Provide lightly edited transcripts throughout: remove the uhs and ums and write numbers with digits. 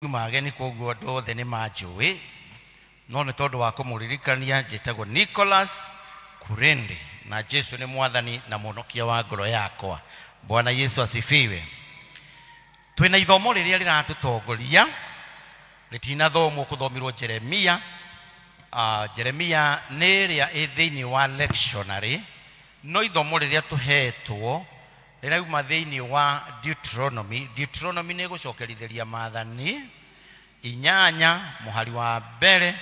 Uma ageni koguo andũ othe nĩ manjũĩ, no nĩ tondũ wa kũmũririkania, njĩtagwo Nicholas Kurende na Jesu nĩ mwathani na mũhonokia wa ngoro yakwa. Bwana Yesu asifiwe. Twĩna ithomo rĩrĩa rĩratũtongoria, rĩtinathomwo, kũthomirwo Jeremia. Jeremia nĩ ĩrĩa ĩ thĩinĩ wa lectionary, no ithomo rĩrĩa tũhetwo rĩrauma thĩinĩ wa Deuteronomy. Deuteronomy nĩ gũcokerithĩria maathani 8 mũhari wa mbere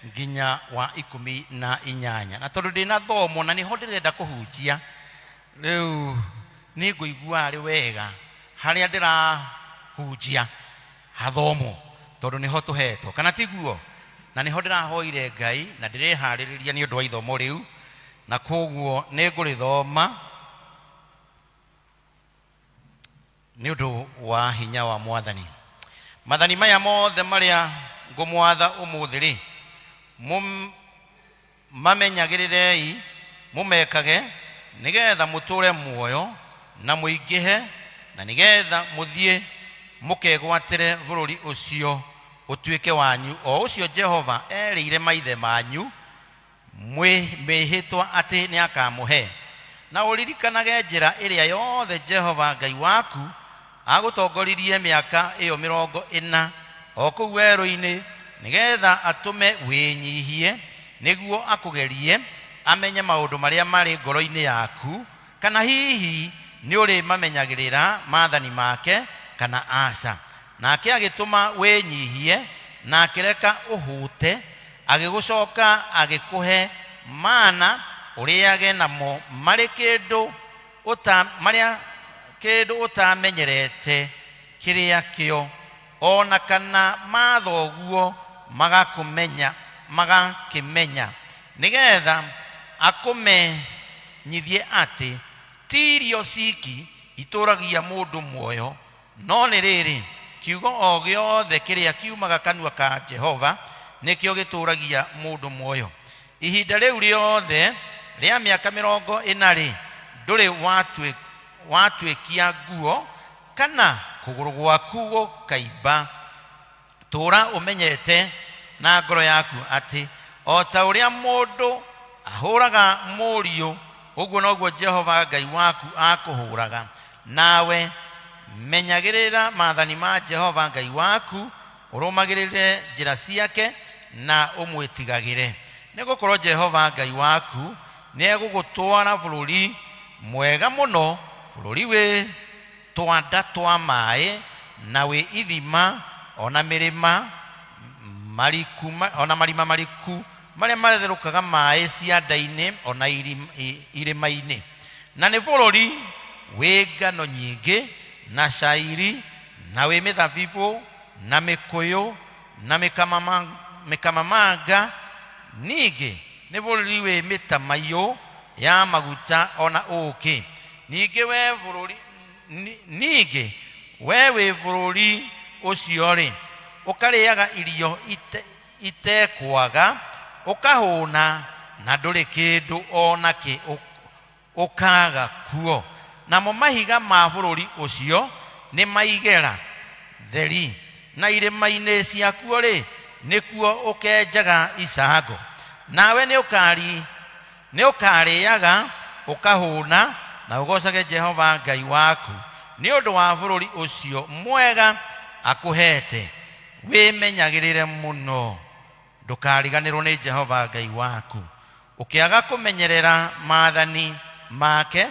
nginya wa 18. Na tondũ ndĩnathomwo na nĩho ndĩrenda kũhunjia rĩu, nĩ ngũigua arĩ wega harĩa ndĩrahunjia hathomwo, tondũ nĩho tũhetwo, kana tiguo? Na nĩho ndĩrahoire Ngai na ndĩreharĩrĩria nĩ ũndũ wa ithomo rĩu, na koguo nĩ ngũrĩthoma nĩ ũndũ wa hinya wa mwathani. Mathani maya mothe marĩa ngũmwatha ũmũthĩ rĩ, mamenyagĩrĩrei mũmekage, nĩgetha mũtũũre muoyo na mũingĩhe, na nĩgetha mũthiĩ mũkegwatĩre bũrũri ũcio ũtuĩke wanyu, o ũcio Jehova erĩire maithe manyu mĩĩhĩtwa atĩ nĩakamũhe. Na ũririkanage njĩra ĩrĩa yothe Jehova Ngai waku agũtongoririe mĩaka ĩyo 40 o kũu werũ-inĩ, nĩgetha atũme wĩnyihie, nĩguo akũgerie, amenye maũndũ marĩa marĩ ngoro-inĩ yaku, kana hihi nĩũrĩmamenyagĩrĩra maathani make kana aca. Nake agĩtũma wĩnyihie, na akĩreka ũhũte, agĩgũcoka agĩkũhe mana ũrĩage namo marĩ kĩndũ ũta, marĩa kĩndũ ũtamenyerete kĩrĩa kĩo, o na kana mathoguo magakũmenya, magakĩmenya, nĩgetha akũmenyithie atĩ ti irio ciki itũũragia mũndũ muoyo, no nĩ rĩrĩ, kiugo o gĩothe kĩrĩa kiumaga kanua ka Jehova nĩkĩo gĩtũũragia mũndũ muoyo. Ihinda rĩu rĩothe rĩa mĩaka 40-rĩ, ndũrĩ watuĩkia nguo kana kũgũrũ gwaku gũkaimba. Tũũra ũmenyete na ngoro yaku atĩ o ta ũrĩa mũndũ ahũraga mũriũ, ũguo noguo Jehova Ngai waku akũhũraga. Nawe menyagĩrĩra maathani ma Jehova Ngai waku, ũrũmagĩrĩre njĩra ciake na ũmwĩtigagĩre. Nĩ gũkorwo Jehova Ngai waku nĩegũgũtwara bũrũri mwega mũno, bũrũri wĩ twanda twa maĩ na wĩ ithima, o na mĩrĩma mariku, o na marima mariku marĩa matherũkaga maĩ cianda-inĩ o na irĩma-inĩ. Na nĩ bũrũri wĩ ngano nyingĩ na cairi, na wĩ mĩthabibũ na mĩkũyũ na mĩkamamanga. Ningĩ nĩ bũrũri wĩ mĩtamaiyũ ya maguta o na ũũkĩ. Ningĩ we bũrũri, ningĩ we wĩ bũrũri ũcio-rĩ, ũkarĩaga irio itekwaga, ũkahũna na ndũrĩ kĩndũ o nakĩ ũkaaga kuo. Namo mahiga ma bũrũri ũcio nĩ maigera theri, na irĩma-inĩ ciakuo-rĩ, nĩkuo ũkenjaga icango. Nawe nĩũkarĩaga ũkahũna, na ũgoocage Jehova Ngai waku nĩ ũndũ wa bũrũri ũcio mwega akũheete. Wĩmenyagĩrĩre mũno ndũkariganĩrwo nĩ Jehova Ngai waku, ũkĩaga kũmenyerera maathani make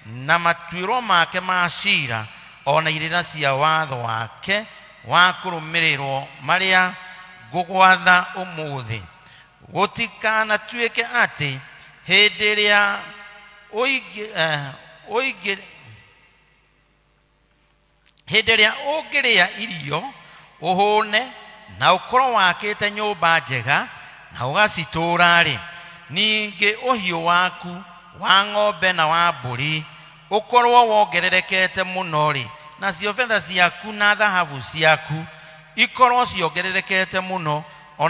na matuĩro make ma ciira, o na irĩra cia watho wake wa kũrũmĩrĩrwo marĩa ngũgwatha ũmũthĩ. Gũtikanatuĩke atĩ hĩndĩ ĩrĩa ũingĩ hĩndĩ ĩrĩa ũngĩrĩa irio ũhũne na ũkorwo wakĩte nyũmba njega na ũgacitũũra-rĩ, ningĩ ũhiũ waku wa ng'ombe na wa mbũri ũkorwo wongererekete mũno-rĩ, nacio betha ciaku na thahabu ciaku ikorwo ciongererekete mũno, o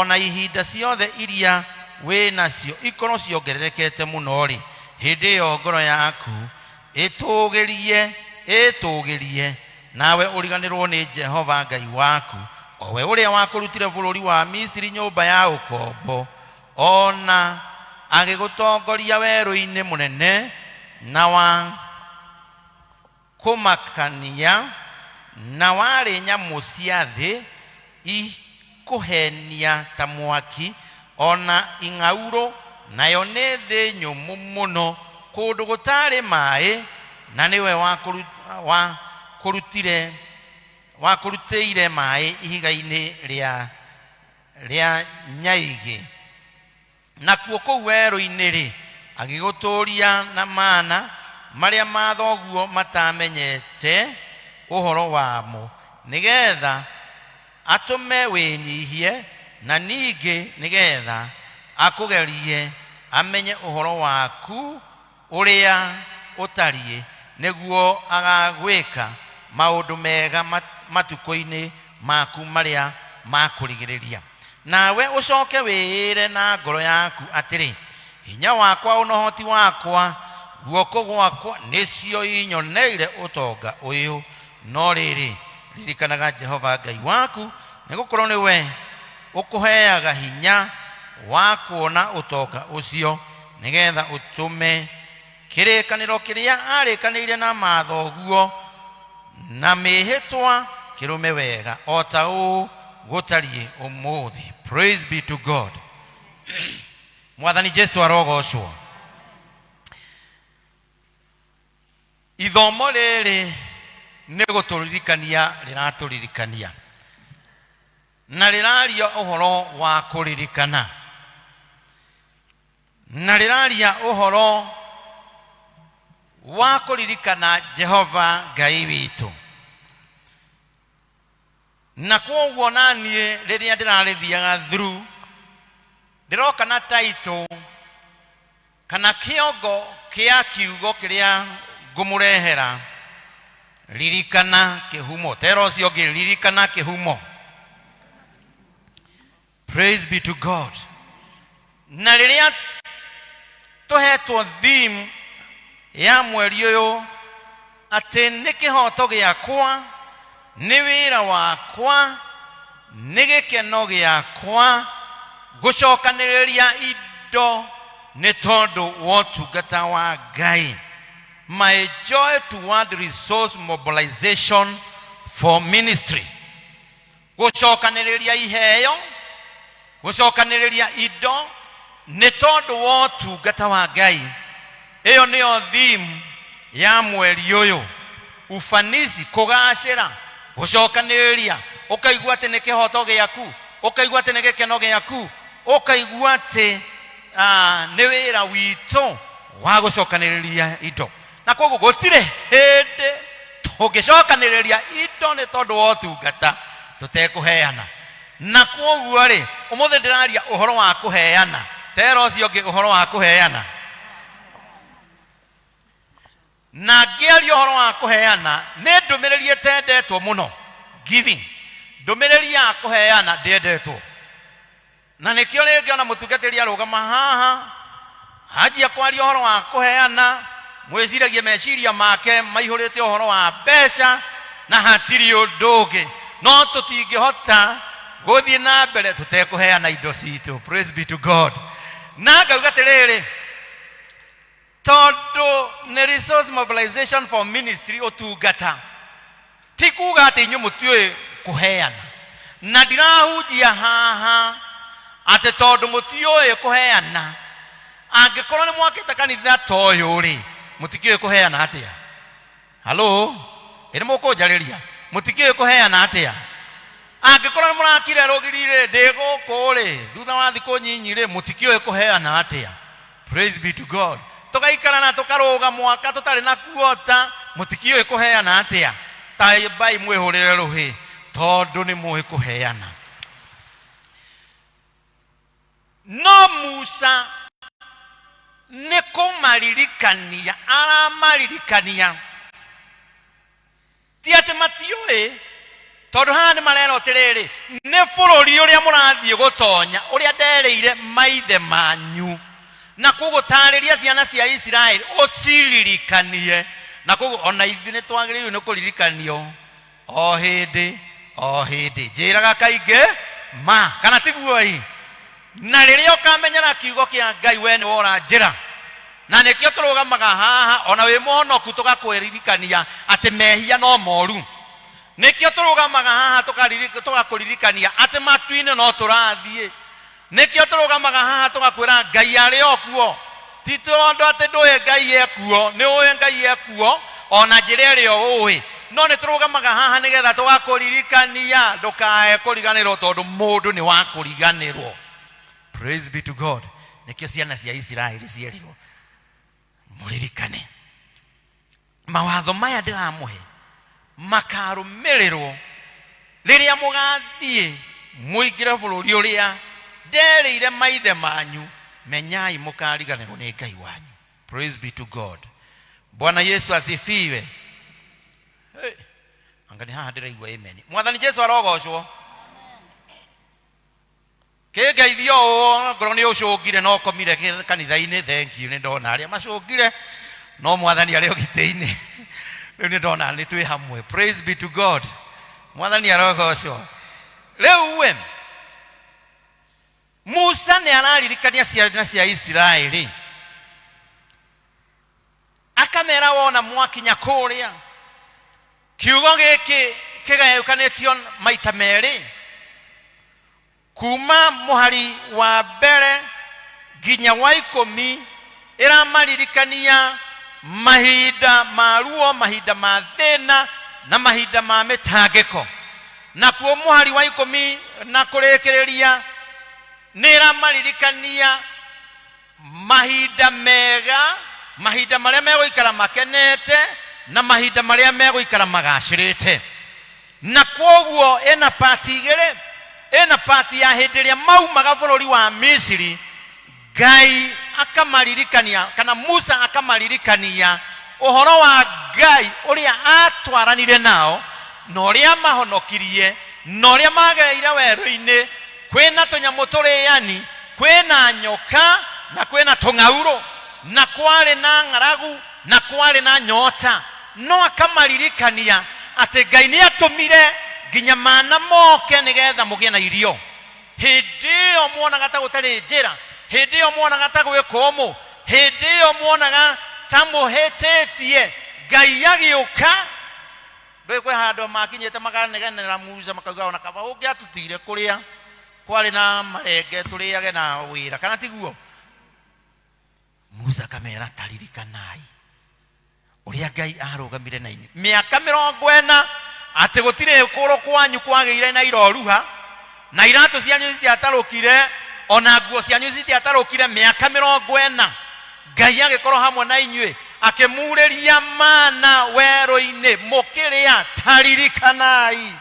na ihinda ciothe iria wĩ nacio ikorwo ciongererekete mũno-rĩ, hĩndĩ ĩyo ngoro yaku ĩtũũgĩrie Nawe ũriganĩrwo nĩ Jehova Ngai waku, o we ũrĩa wakũrutire bũrũri wa Misiri, nyũmba ya ũkombo, o na agĩgũtongoria werũ-inĩ mũnene na wa kũmakania, na warĩ nyamũ cia thĩ ikũhenia ta mwaki, o na ing'aurũ, nayo nĩ thĩ nyũmũ mũno, kũndũ gũtarĩ maĩ, na nĩwe wakũrutire wakũrutĩire maĩ ihiga-inĩ rĩa nyaigĩ. Nakuo kũu werũ-inĩ-rĩ, agĩgũtũũria na mana marĩa mathoguo mataamenyete ũhoro wamo, nĩgetha atũme wĩnyihie, na ningĩ nĩgetha akũgerie amenye ũhoro waku ũrĩa ũtariĩ, nĩguo agagwĩka maũndũ mega matukũ-inĩ maku marĩa ma kũrigĩrĩria. Nawe ũcoke wĩĩre na ngoro yaku atĩrĩ, Hinya wakwa o na ũhoti wakwa, guoko gwakwa, nĩcio inyoneire ũtonga ũyũ. No rĩrĩ, ririkanaga Jehova Ngai waku, nĩ gũkorũo nĩwe ũkũheaga hinya wa kuona ũtonga ũcio, nĩgetha ũtũme kĩrĩkanĩro kĩrĩa aarĩkanĩire na mathoguo na mĩĩhĩtwa kĩrũme wega, o ta ũũ gũtariĩ ũmũthĩ. Praise be to God. Mwathani Jesu arogocwo. Ithomo rĩrĩ nĩ gũtũririkania rĩratũririkania, na rĩraria ũhoro wa kũririkana, na rĩraria ũhoro wa kũririkana Jehova Ngai witũ. Na kwoguo naniĩ rĩrĩa ndĩrarĩthiaga through, ndĩroka na title kana kĩongo kĩa kiugo kĩrĩa ngũmũrehera, ririkana kĩhumo. Tera ũcio ũngĩ, ririkana kĩhumo. Praise be to God. Na rĩrĩa tũhetwo theme ya mweri ũyũ atĩ nĩ kĩhoto gĩakwa, nĩ wĩra wakwa, nĩ gĩkeno gĩakwa gũcokanĩrĩria indo nĩ tondũ wa ũtungata wa Ngai. My joy toward resource mobilization for ministry. Gũcokanĩrĩria iheo, gũcokanĩrĩria indo nĩ tondũ wa ũtungata wa Ngai. Ĩyo nĩyo theme ya mweri ũyũ, ufanisi, kũgacĩra, gũcokanĩrĩria, ũkaigua atĩ nĩ kĩhoto gĩaku, ũkaigua atĩ nĩ gĩkeno gĩaku, ũkaigua atĩ nĩ wĩra witũ wa gũcokanĩrĩria indo. Na koguo gũtirĩ hĩndĩ tũngĩcokanĩrĩria indo nĩ tondũ wa ũtungata tũtekũheana. Na kwoguo rĩ, ũmũthĩ ndĩraria ũhoro wa kũheana. Tera ũcio ũngĩ ũhoro wa kũheana. Na ngĩaria ũhoro wa kũheana, nĩ ndũmĩrĩri ĩtendetwo mũno, giving. Ndũmĩrĩri ya kũheana ndĩendetwo. Na nĩkĩo rĩngĩ ona mũtungatĩri arũgama haha anjia kwaria ũhoro wa kũheana, mwĩciragie meciria make maihũrĩte ũhoro wa mbeca na hatirĩ ũndũ ũngĩ. No tũtingĩhota gũthiĩ na mbere tũtekũheana indo citũ. Praise be to God. Na ngauga atĩrĩrĩ, tondũ nĩ resource mobilization for ministry, ũtungata, ti kuga atĩ inyuĩ mũtiũĩ kũheana. Na ndirahunjia haha atĩ tondũ mũtiũĩ kũheana, angĩkorwo nĩ mwakĩte kanitha ta ũyũ rĩ, mũtikĩũĩ kũheana atĩa? Halo, ĩ nĩ mũkũnjarĩria? Mũtikĩũĩ kũheana atĩa? Angĩkorwo nĩ mũrakire rũgiri rĩ, ndĩ gũkũ rĩ, thutha wa thikũ nyinyi rĩ, mũtikĩũĩ kũheana atĩa? Praise be to God. Tũgaikara na tũkarũga mwaka tũtarĩ na kuota, mũtikĩũĩ kũheana atĩa? Tambai mwĩhũrĩre rũhĩ tondũ nĩ mũĩ kũheana. No Musa nĩ kũmaririkania aramaririkania, ti atĩ matiũĩ, tondũ haha nĩ marerwo atĩrĩrĩ, nĩ bũrũri ũrĩa mũrathiĩ gũtonya, ũrĩa nderĩire maithe manyu. Na koguo tarĩria ciana cia Isiraeli ũciririkanie. Na koguo ona ithuĩ nĩ twagĩrĩirwo nĩ kũririkanio. O hĩndĩ o hĩndĩ njĩraga kaingĩ ma kana tiguo-i? Na rĩrĩa ũkamenyera kiugo kĩa Ngai, we nĩ wora njĩra. Na nĩkĩo tũrũgamaga haha ona wĩ mũhonoku, tũgakwĩririkania atĩ mehia no moru. Nĩkĩo tũrũgamaga haha tũgakũririkania atĩ matu-inĩ no tũrathiĩ. Nĩkĩo tũrũgamaga haha tũgakwĩra Ngai arĩ o kuo. Ti tondũ atĩ ndũĩ Ngai ekuo, nĩ ũĩ Ngai ekuo ona njĩra ĩrĩa ũĩ, no nĩ tũrũgamaga haha nĩgetha tũgakũririkania ndũkae kũriganĩrwo, tondũ mũndũ nĩ wa kũriganĩrwo. Praise be to God. Nĩkĩo ciana cia Isiraeli cierirwo mũririkane mawatho maya ndĩramũhe, makarũmĩrĩrwo rĩrĩa mũgathiĩ mũingĩre bũrũri ũrĩa nderĩire maithe manyu. Menyai mũkariganĩrwo nĩ Ngai wanyu. Praise be to God. Bwana Yesu asifiwe. Hey, anga nĩ haha ndĩraigua amen. Mwathani Jesu arogocwo. Kĩngeithio ũũ, ngorwo nĩ ũcũngire no ũkomire kanitha-inĩ, thank you. Nĩ ndona arĩa macũngire, no Mwathani arĩ o gĩtĩ-inĩ rĩu. Nĩ ndona nĩ twĩ hamwe. Praise be to God. Mwathani arogocwo. Rĩu we Musa nĩ araririkania ciana cia Isiraeli, akamera wona mwakinya kũrĩa. Kiugo gĩkĩ kĩgayũkanĩtio maita merĩ, kuma mũhari wa mbere nginya wa 10, ĩramaririkania mahinda ma ruo, mahinda ma thĩna na mahinda ma mĩtangĩko. Nakuo mũhari wa 10 na kũrĩkĩrĩria nĩ ĩramaririkania mahinda mega, mahinda marĩa megũikara makenete na mahinda marĩa megũikara magacĩrĩte. Na kwoguo ĩna pati igĩrĩ. Ĩna pati ya hĩndĩ ĩrĩa maumaga bũrũri wa Misiri, Ngai akamaririkania, kana Musa akamaririkania ũhoro wa Ngai ũrĩa atwaranire nao na ũrĩa mahonokirie na ũrĩa magereire werũ-inĩ. Kwĩna tũnyamũ tũrĩani, kwĩna nyoka na kwĩna tũng'aurũ, na kwarĩ na ng'aragu na kwarĩ na nyota, no akamaririkania atĩ Ngai nĩ atũmire nginya mana moke nĩgetha mũgĩe na irio. Hĩndĩ ĩyo muonaga ta gũtarĩ njĩra, hĩndĩ ĩyo muonaga ta gwĩ kũmũ, hĩndĩ ĩyo muonaga ta mũhĩtĩtie, Ngai agĩũka. Ndũĩ kwĩ handũ makinyĩte makanegenera Musa, makauga ona kaba ũngĩatũtigire kũrĩa kwarĩ na marenge tũrĩage na wĩra, kana tiguo? Musa akamera, taririkanai ũrĩa Ngai arũgamire na inyuĩ mĩaka 40, atĩ gũtirĩ kũgũrũ kwanyu kwagĩire na iroruha, na iratũ cianyu citiatarũkire, ona nguo cianyu citiatarũkire. Mĩaka 40 Ngai agĩkorwo hamwe na inyuĩ, akĩmurĩria mana werũ-inĩ mũkĩrĩa. Taririkanai.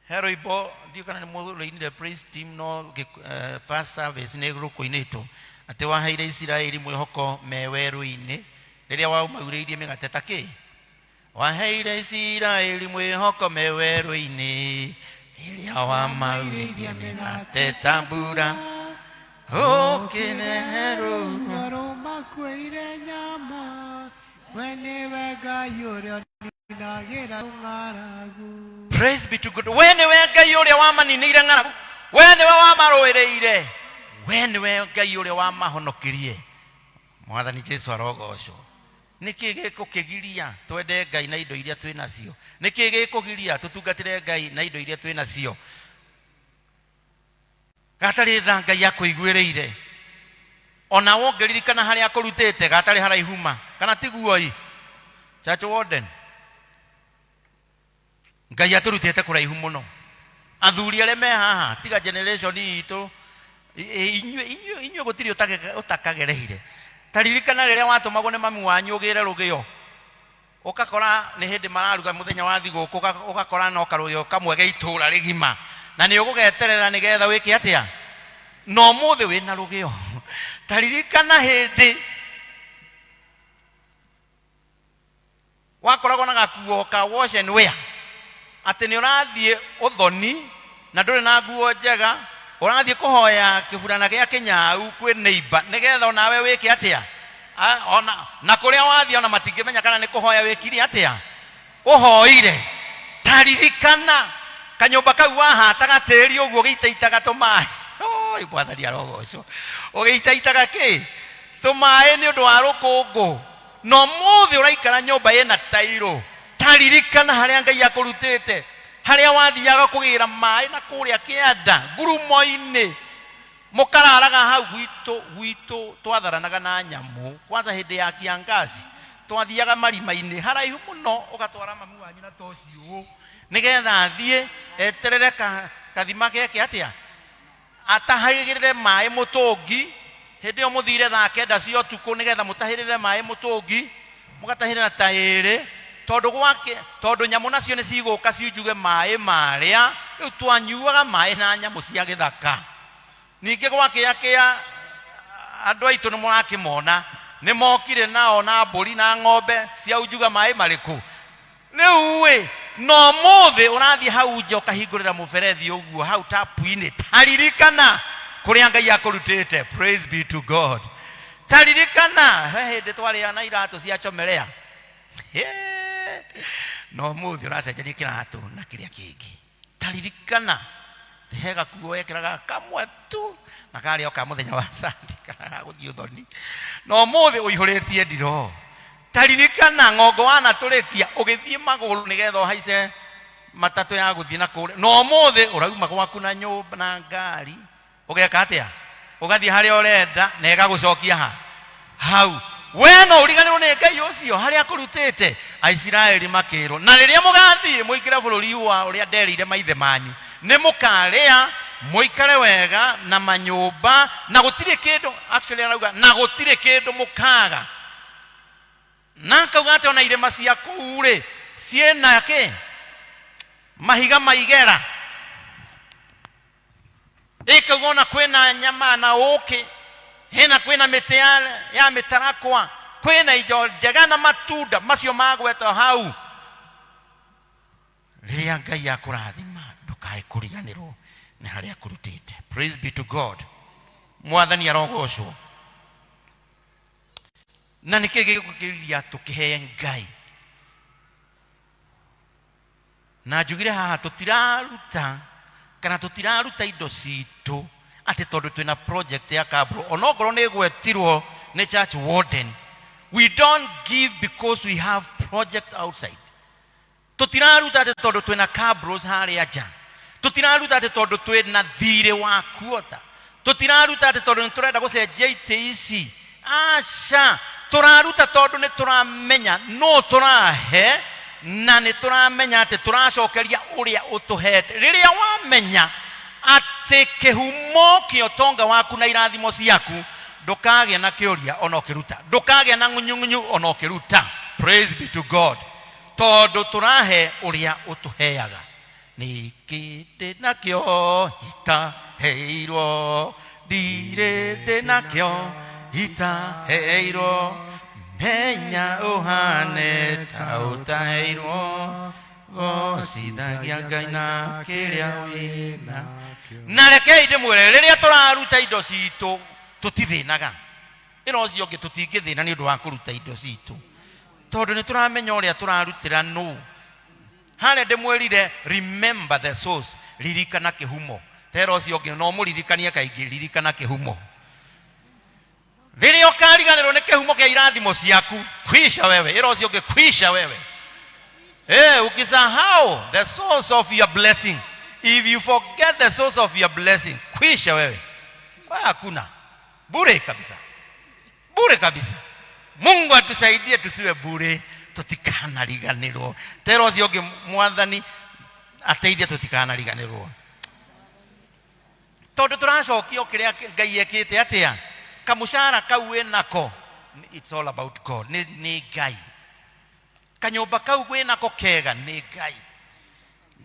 He rwĩmbo ndiũ kana nĩ mũrũinire, praise team, no first service nĩ rũkũinĩtwo, atĩ waheire Isiraeli mwĩhoko me werũ-inĩ rĩrĩa waumaurĩirie mĩgate ta kĩ. Waheire Isiraeli mwĩhoko me werũ-inĩ rĩrĩa wamaurĩirie mĩgate ta mbura, ũkĩrehe rũhuho Rũmakuĩire nyama, we nĩwe Ngai ũrĩa ũninagĩra ng'aragu. Praise be to God. We nĩwe Ngai ũrĩa wamaninĩire ng'aragu, we nĩwe wamarũĩrĩire, we nĩwe Ngai ũrĩa wamahonokirie. Mwathani Jesu arogocwo. Nĩkĩ gĩkũkĩgiria twende Ngai na indo iria twĩ nacio? Nĩkĩ gĩkũgiria tũtungatĩre Ngai na indo iria twĩ nacio? Gatarĩ tha Ngai akũiguĩrĩire, ona wongĩririkana harĩa akũrutĩte gatarĩ haraihu ma, kana tiguo-i? Church warden, Ngai atũrutĩte kũraihu mũno. Athuri arĩa me haha, tiga generation itũ, inyuĩ gũtirĩ ũtakagereire. Taririkana rĩrĩa watũmagwo nĩ mami wanyu ũgĩre rũgĩo, ũgakora nĩ hĩndĩ mararuga mũthenya wa thigũkũ, ũgakora no karũgĩo kamwe ge itũũra rĩgima, na nĩ ũgũgeterera nĩgetha wĩke atĩa? Na ũmũthĩ wĩna rũgĩo. Taririkana hĩndĩ wakoragwo na gakuo ka wash and wear, atĩ nĩ ũrathiĩ ũthoni na ndũrĩ na nguo njega, ũrathiĩ kũhoya kĩburana gĩa kĩnyau kwĩ neighbor nĩgetha onawe wĩke atĩa? Ona na kũrĩa wathiĩ ona matingĩmenya kana nĩ kũhoya wĩkire atĩa ũhoire. Taririkana kanyũmba kau wahataga tĩri ũguo ũgĩitaitaga tũmaĩ. Oi, Mwathani arogocwo. Ũgĩitaitaga kĩ tũmaĩ nĩ ũndũ wa rũkũngũ, na ũmũthĩ ũraikara nyũmba ĩna tairũ. Taririkana harĩa Ngai akũrutĩte, harĩa wathiaga kũgĩra maĩ na kũrĩa kĩanda ngurumo-inĩ, mũkararaga hau. Gwitũ twatharanaga na nyamũ kwanza hĩndĩ ya kiangazi, twathiaga marima-inĩ haraihu mũno, ũgatwara mamu wanyu na toci ũũ nĩgetha athiĩ eterere kathima geke atĩa, atahagĩrĩre maĩ mũtũngi. Hĩndĩ ĩyo mũthire thaa 9 cia ũtukũ nĩgetha mũtahĩrĩre maĩ mũtũngi, mũgatahĩrĩra ta ĩrĩ, tondũ gwake, tondũ nyamũ nacio nĩ cigũka ciunjuge maĩ marĩa. Rĩu twanyuaga maĩ na nyamũ cia gĩthaka. Ningĩ gwakĩa kĩa andũ aitũ nĩ mũrakĩmona, nĩ mokire nao na mbũri na ng'ombe cia unjuga maĩ marĩkũ. Rĩu ĩ no mũthĩ ũrathiĩ hau nja ũkahingũrĩra mũberethi ũguo hau tapu-inĩ. Taririkana kũrĩa Ngai akũrutĩte. Praise be to God. Taririkana he hĩndĩ twarĩa na iratũ cia chomelea. Hĩ! No mũthĩ ũracenjeria kĩratũ na kĩrĩa kĩngĩ. Taririkana he gakuo wekĩraga kamwe tu na karĩ o ka mũthenya wa Sunday kana ga gũthiĩ ũthoni, na ũmũthĩ ũihũrĩtie ndiro. Taririkana ng'ongo wanatũrĩkia ũgĩthiĩ magũrũ nĩgetha ũhaice matatũ ya gũthiĩ na kũrĩa, na ũmũthĩ ũrauma gwaku na nyũmba na ngari, ũgeka atĩa? Ũgathiĩ harĩa ũrenda na ĩgagũcokia ha hau. We no ũriganĩrwo nĩ Ngai ũcio harĩa akũrutĩte. Aisiraeli makĩrwo, na rĩrĩa mũgathiĩ mũingĩre bũrũri wa ũrĩa nderĩire maithe manyu, nĩ mũkarĩa mũikare wega na manyũmba, na gũtirĩ kĩndũ, actually arauga na gũtirĩ kĩndũ mũkaga. Na akauga atĩ ona irĩma cia kũu rĩ, ciĩna kĩ mahiga maigera. Ĩkauga ona kwĩna nyama na ũkĩ, hena kwĩna mĩtĩ ya mĩtarakwa, kwĩna indo njega na matunda macio magwetwo hau. Rĩrĩa Ngai akũrathima, ndũkae kũriganĩrwo nĩ harĩa akũrutĩte. Praise be to God. Mwathani arogocwo. Na nĩkĩ gĩgũkĩria tũkĩhe Ngai? Na njugire haha tũtiraruta kana tũtiraruta indo citũ atĩ tondũ twĩna project ya kabro, onokorwo nĩ ĩgwetirwo nĩ church warden. We don't give because we have project outside. Tũtiraruta atĩ tondũ twĩna cabros harĩa nja. Tũtiraruta atĩ tondũ twĩna thirĩ wa kuota. Tũtiraruta atĩ tondũ nĩ tũrenda gũcenjia itĩ ici. Aca, tũraruta tondũ nĩ tũramenya no tũrahe, na nĩ tũramenya atĩ tũracokeria ũrĩa ũtũhete. Rĩrĩa wamenya atĩ kĩhumo kĩa ũtonga waku na irathimo ciaku, ndũkagĩa na kĩũria ona ũkĩruta, ndũkagĩa na ng'unyung'unyu ona ũkĩruta. Praise be to God. Tondũ tũrahe ũrĩa ũtũheaga. Nĩkĩ ndĩ nakĩo itaheirwo? Ndirĩ ndĩ nakĩo itaheirwo. Menya ũhane ta ũtaheirwo, gocithagia Ngai na kĩrĩa wĩna. Na rekei ndĩmwĩre, rĩrĩa tũraruta indo citũ tũtithĩnaga. Ĩno ũcio ũngĩ, tũtingĩthĩna nĩ ũndũ wa kũruta indo citũ, tondũ nĩ tũramenya ũrĩa tũrarutĩra nũ. Harĩa ndĩmwĩrire, remember the source, ririkana kĩhumo. Tera ũcio ũngĩ no mũririkanie kaingĩ, ririkana kĩhumo. Rĩrĩa ũkariganĩrwo nĩ kĩhumo kĩa irathimo ciaku, kwisha wewe. Ĩra ũcio ũngĩ, kwisha wewe. Ukisahau the source of your blessing, if you forget the source of your blessing, kwisha wewe. Kwa hakuna bure kabisa, bure kabisa. Mungu atusaidie tusiwe bure, tutikanariganirwo. Tera ũcio ũngĩ, Mwathani ateithie tutikanariganirwo, tondũ tũracokia o kĩrĩa Ngai ekĩte atĩa kamũcara kau wĩnako. It's all about God. Nĩ Ngai. Kanyũmba kau wĩnako kega nĩ Ngai.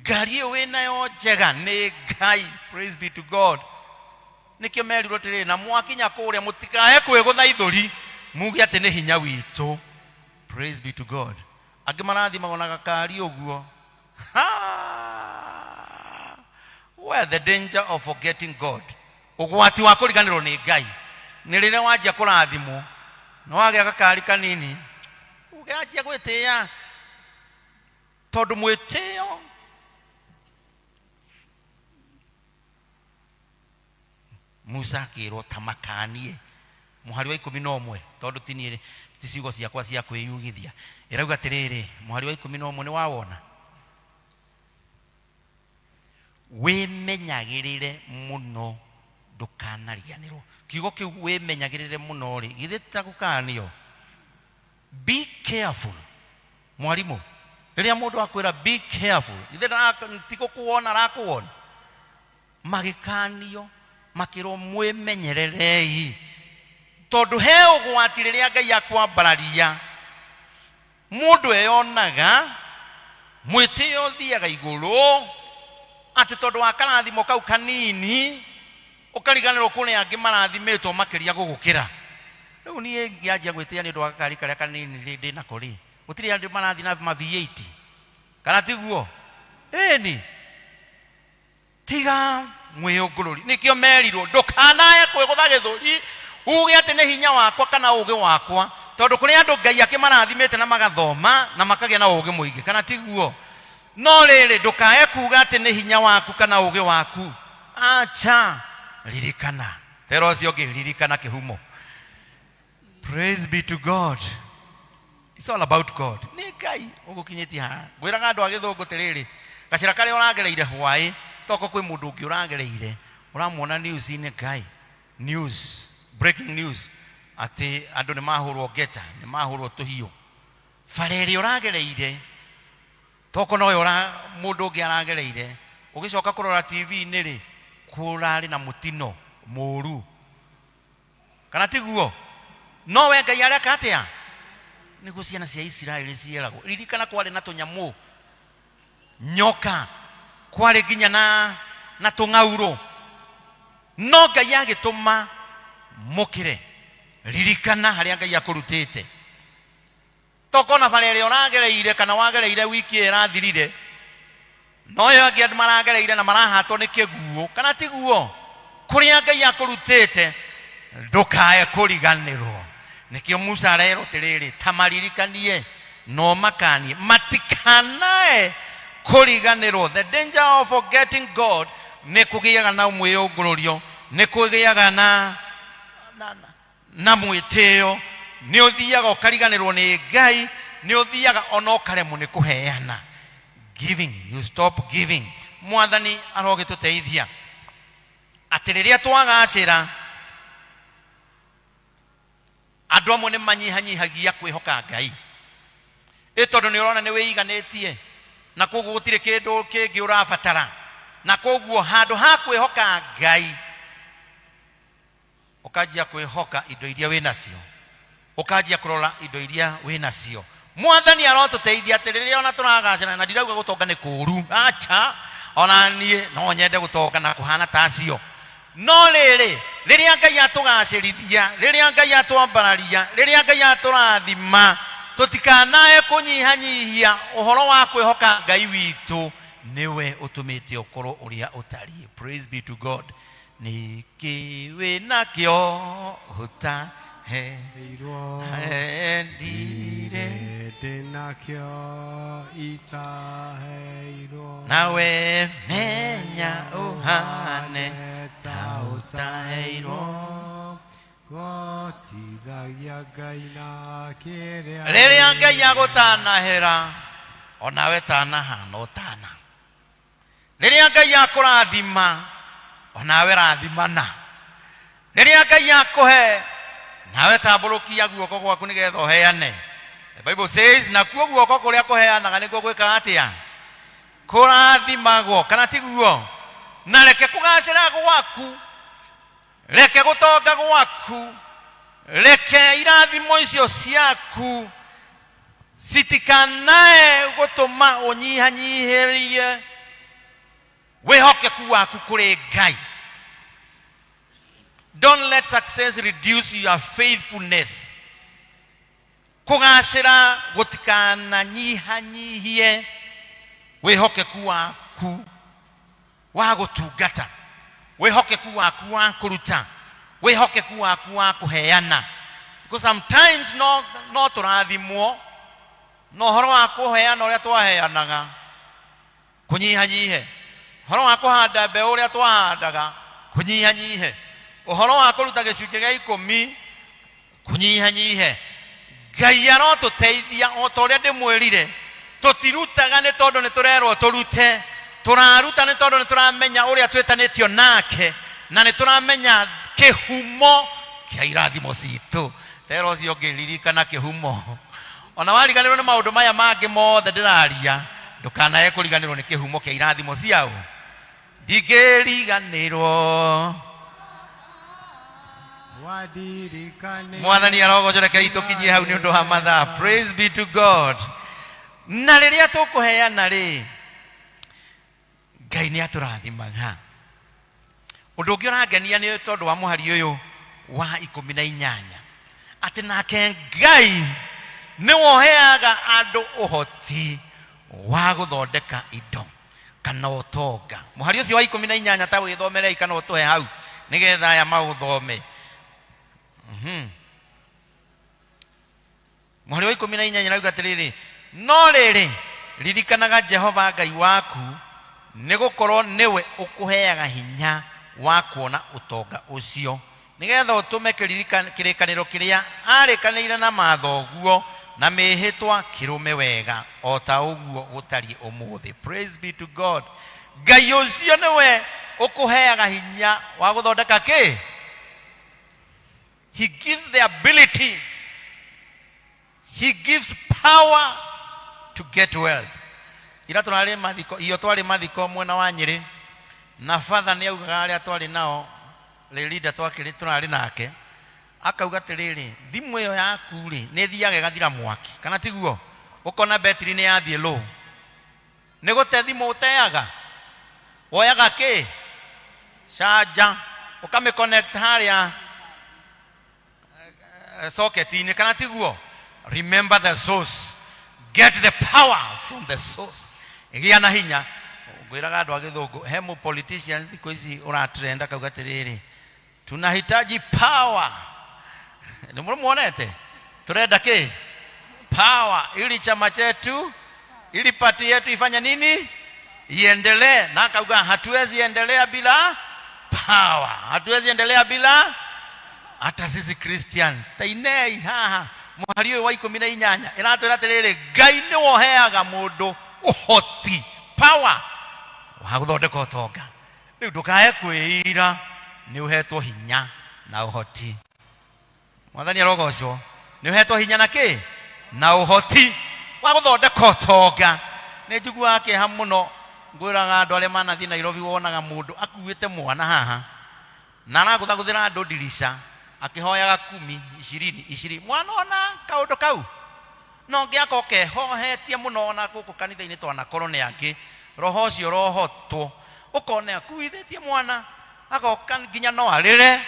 Ngari ĩyo wĩnayo njega nĩ Ngai. Praise be to God. Nĩkĩo merirwo atĩrĩrĩ, na mwakinya kũrĩa mũtikae kwĩgũtha ithũri muge atĩ nĩ hinya witũ. Praise be to God. Angĩ marathimagwo na gakari ũguo. Ha! Where the danger of forgetting God, ũgwati wa kũriganĩrwo nĩ Ngai, nĩ rĩrĩa wanjia kũrathimwo. No wagĩa gakari kanini ũkĩanjia gwĩtĩĩa, tondũ mwĩtĩo Musa akĩrwo ta makanie. Mũhari wa 11, tondũ ti niĩ, ti ciugo ciakwa cia kwĩyugithia, ĩrauga atĩrĩrĩ, mũhari wa 11 nĩ wawona, wĩmenyagĩrĩre mũno ndũkanariganĩrwo. Kiugo kĩu wĩmenyagĩrĩre mũno rĩ, githĩ ti ta gũkanio? Be careful. Mwarimũ, rĩrĩa mũndũ akwĩra be careful, githĩ ti gũkũwona arakũwona? Magĩkanio makĩrwo mwĩmenyererei, tondũ he ũgwati rĩrĩa Ngai akwambararia mũndũ eyonaga mwĩtĩo ũthiaga igũrũ, atĩ tondũ wa karathimo kau kanini ũkariganĩrwo kũrĩ angĩ marathimĩtwo makĩria gũgũkĩra. Rĩu niĩ ngĩanjia gwĩtĩa nĩ ũndũ wa gakari karĩa kanini ndĩ nako rĩ, gũtirĩ andũ marathiĩ na ma V8, kana tiguo? Ĩni, tiga mwĩyũngũrũri. Nĩkĩo merirwo ndũkanae kwĩgũtha gĩthũri uge atĩ nĩ hinya wakwa kana ũgĩ wakwa, tondũ kũrĩ andũ Ngai akĩmarathimĩte na magathoma na makagĩa na ũgĩ mũingĩ, kana tiguo? No rĩrĩ, ndũkae kuga atĩ nĩ hinya waku kana ũgĩ waku. Acha, ririkana tera ũcio ũngĩ, ririkana kĩhumo. Praise be to God. It's all about God. Nĩ Ngai ũgũkinyĩtie haha. Ngwĩraga andũ a gĩthũngũ atĩrĩrĩ, gacĩra karĩa ũragereire hwaĩ, toko kwĩ mũndũ ũngĩ ũragereire, ũramuona news-inĩ, Ngai, news, breaking news, atĩ andũ nĩ mahũrwo ngeta, nĩ mahũrwo tũhiũ. Bara ĩrĩa ũragereire, toko noyo mũndũ ũngĩ aragereire, ũgĩcoka kũrora TV-inĩ rĩ, kũrarĩ na mũtino mũru. Kana tiguo? No we Ngai areka atĩa? Nĩguo ciana cia Isiraeli cieragwo, ririkana kwarĩ na tũnyamũ, nyoka, kwarĩ nginya na tũng'aurũ, no Ngai agĩtũma mũkĩre. Ririkana harĩa Ngai akũrutĩte. Tokona bara ĩrĩa ũragereire kana wagereire wiki ĩyo ĩrathirire, noyo angĩ andũ maragereire na marahatwo nĩ kĩguũ, kana tiguo? Kũrĩa Ngai akũrutĩte ndũkae kũriganĩrwo. Nĩkĩo Musa arerwo atĩrĩrĩ, ta maririkanie no makanie matikanae kũriganĩrwo. The danger of forgetting God nĩ kũgĩaga na mwĩyũngũrũrio, nĩ kũgĩaga na mwĩtĩo, nĩ ũthiaga ũkariganĩrwo nĩ Ngai, nĩ ũthiaga ona ũkaremwo nĩ kũheana. Giving, you stop giving. Mwathani arogĩtũteithia atĩ rĩrĩa twagacĩra, andũ amwe nĩ manyihanyihagia kwĩhoka Ngai, ĩ tondũ nĩ ũrona nĩ wĩiganĩtie na koguo gũtirĩ kĩndũ kĩngĩ ũrabatara, na koguo handũ ha kwĩhoka Ngai ũkanjia kwĩhoka indo iria wĩ nacio, ũkanjia kũrora indo iria wĩ nacio. Mwathani arotũteithia atĩ rĩrĩa ona tũragacĩra, na ndirauga gũtonga nĩ kũũru, acha, ona niĩ no nyende gũtonga na kũhana ta acio, no rĩrĩ, rĩrĩa Ngai atũgacĩrithia, rĩrĩa Ngai atwambararia, rĩrĩa Ngai atũrathima, tũtikanae kũnyihanyihia ũhoro wa kwĩhoka Ngai witũ. Nĩwe ũtũmĩte ũkorwo ũrĩa ũtariĩ. Praise be to God. Nĩkĩ wĩ nakĩo ũtaheirwo? Ndire ndĩ nakĩo itaheirwo. Nawe menya ũhane ta ũtaheirwo. Gocithagia Ngai na kĩrĩa. Rĩrĩa Ngai agũtanahĩra, onawe tanahana ũtana. Rĩrĩa Ngai akũrathima, onawe rathimana. Rĩrĩa Ngai akũhe, nawe tambũrũkia guoko gwaku nĩgetha ũheane. The Bible says, nakuo guoko kũrĩa kũheanaga nĩkuo gwĩkaga atĩa? Kũrathimagwo, kana tiguo? Na reke kũgacĩra gwaku, reke gũtonga gwaku, reke irathimo icio ciaku citikanae gũtũma ũnyihanyihĩrie wĩhokeku waku kũrĩ Ngai. Don't let success reduce your faithfulness. Kũgacĩra gũtikananyihanyihie wĩhokeku waku wa gũtungata, wĩhokeku waku wa kũruta, wĩhokeku waku wa kũheana. Because sometimes no tũrathimwo na ũhoro wa kũheana ũrĩa twaheanaga kũnyihanyihe, ũhoro wa kũhanda mbeũ ũrĩa twahandaga kũnyihanyihe, ũhoro wa kũruta gĩcunjĩ gĩa ikũmi kũnyihanyihe. Ngai arotũteithia o ta ũrĩa ndĩmwĩrire, tũtirutaga nĩ tondũ nĩ tũrerwo tũrute, tũraruta nĩ tondũ nĩ tũramenya ũrĩa twĩtanĩtio nake na nĩ tũramenya kĩhumo kĩa irathimo citũ. Tera ũcio ũngĩ, ririkana kĩhumo. Ona wariganĩrwo nĩ maũndũ maya mangĩ mothe ndĩraria, ndũkanae kũriganĩrwo nĩ kĩhumo kĩa irathimo ciao. Ndingĩriganĩrwo. Wandirikane. Mwathani arogocwo. Rekei tũkinyie hau nĩ ũndũ wa mathaa. Praise be to God. Na rĩrĩa tũkũheana rĩ, Ngai nĩ atũrathimaga. Ũndũ ũngĩ ũrangenia nĩ tondũ wa mũhari ũyũ wa 18, atĩ nake Ngai nĩwe ũheaga andũ ũhoti wa gũthondeka indo kana ũtonga. Mũhari ũcio wa 18, ta wĩthomerei kana ũtũhe hau nĩgetha aya maũthome. Mũhari wa 18 rauga atĩrĩrĩ, no rĩrĩ, ririkanaga Jehova Ngai waku, nĩ gũkorwo nĩwe ũkũheaga hinya wa kuona ũtonga ũcio, nĩgetha ũtũme kĩrĩkanĩro kĩrĩa arĩkanĩire na mathoguo na mĩĩhĩtwa kĩrũme wega, o ta ũguo gũtariĩ ũmũthĩ. Praise be to God. Ngai ũcio nĩwe ũkũheaga hinya wa gũthondeka kĩ. He gives the ability, he gives power to get wealth. Ira tũrarĩ mathiko, iyo twarĩ mathiko mwena wa Nyĩrĩ, na batha nĩ augaga arĩa twarĩ nao rĩrinda twakĩrĩ tũrarĩ nake, akauga atĩrĩrĩ, thimũ ĩyo yaku rĩ, nĩ ĩthiaga ĩgathira mwaki, kana tiguo? Ũkona betiri nĩ yathiĩ low. Nĩ gũte thimũ ũteaga, woyaga kĩ canja ũkamĩ connect harĩa socket-inĩ, kana tiguo? Remember the source. Get the power from the source. Gĩa na hinya. Ngwĩraga andũ a gĩthũngũ, he mũ politician thikũ ici ũratrend, akauga atĩrĩrĩ, tunahitaji power. Nĩ mũmuonete? Turenda kĩ? Power, ili chama chetu, ili party yetu ifanye nini? Iendelee. Na akauga hatuwezi endelea bila power, hatuwezi endelea bila. Hata sisi Christian tainei haha mũhari ũyũ wa 18 ĩratwĩra atĩrĩrĩ, Ngai nĩwe ũheaga mũndũ ũhoti, power wa gũthondeka ũtonga. Rĩu ndũkae kwĩira, nĩ ũhetwo hinya na ũhoti. Mwathani arogocwo. Nĩ ũhetwo hinya na kĩ na ũhoti wa gũthondeka ũtonga. Nĩ njiguaga kĩeha mũno, ngwĩraga andũ arĩa manathiĩ Nairobi, wonaga mũndũ akuĩte mwana haha na aragũthagũthĩra andũ ndirica akĩhoyaga kumi, ishirini, ishirini. Mwana ona kaũndũ kau no ngĩ akorwo kehohetie mũno. Ona gũkũ kanitha-inĩ twanakorwo nĩ angĩ roho ũcio ũrohotwo, ũkona akuithĩtie mwana, agoka nginya no arĩre